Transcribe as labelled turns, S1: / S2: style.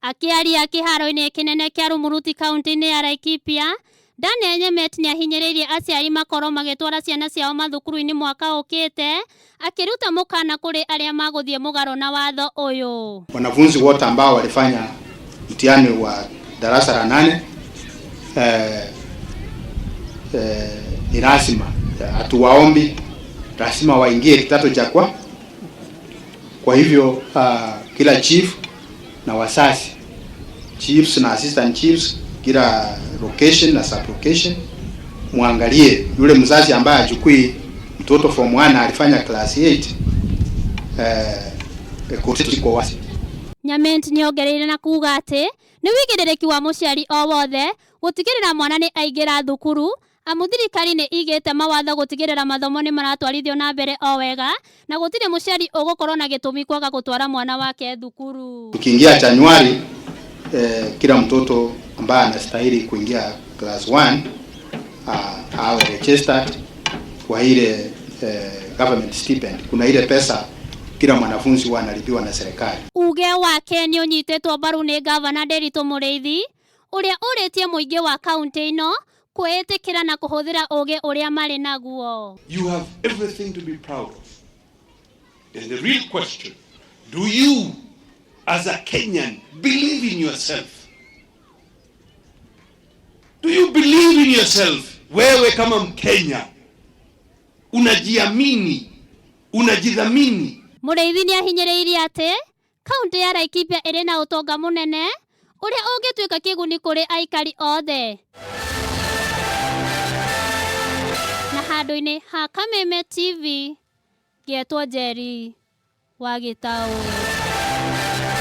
S1: Akĩaria kĩharo-inĩ kĩnene kĩa Rumuruti kaunti-inĩ ya Laikipia, Daniel Nyemet nĩahinyĩrĩirie aciari makorwo magĩtwara ciana ciao mathukuru-inĩ mwaka ũkĩte, akĩruta mũkana kũrĩ arĩa magũthiĩ mũgarũ na watho ũyũ.
S2: Wanafunzi wote ambao walifanya mtihani wa darasa la nane eh, eh, ni lazima hatuwaombi, lazima waingie kidato cha kwa. Kwa hivyo kila chief na wasasi, chiefs na assistant chiefs, kila location na sub location, muangalie yule mzazi ambaye achukui mtoto form 1 alifanya class 8 eh, kwa wasi.
S1: Nyament nĩongereire na kuga atĩ nĩ wĩigĩrĩrĩki wa mũciari o wothe gũtigĩrĩra mwana nĩ aingĩra thukuru amu thirikari nĩ igĩte mawatho gũtigĩrĩra mathomo nĩ maratwarithio na mbere o wega na gũtirĩ mũciari ũgũkorwo na gĩtũmi kwaga gũtwara mwana wake thukuru.
S2: Tukiingia Januari kila mtoto ambaye anastahili kuingia class 1 awe registered kwa ile government stipend. Kuna ile pesa kila mwanafunzi huwa analipiwa na serikali.
S1: Uge wake nĩ ũnyitĩtwo mbaru nĩ gavana Nderitu Mũrĩithi ũrĩa ũrĩtie mũingĩ wa kaunti ĩno kwĩĩtĩkĩra na kũhũthĩra ũgĩ ũrĩa marĩ naguo.
S3: You have everything to be proud of. And the real question, do you as a Kenyan believe in yourself? Do you believe in yourself? Wewe kama Mkenya unajiamini, unajidhamini?
S1: Mũrĩithi nĩahinyĩrĩirie atĩ kaunti ya Laikipia ĩrĩ na ũtonga mũnene ũrĩa ũngĩtuĩka kĩguni kũrĩ aikari othe. Na handũ-inĩ ha Kameme TV, ngetwo Njeri wa Gĩtaũ.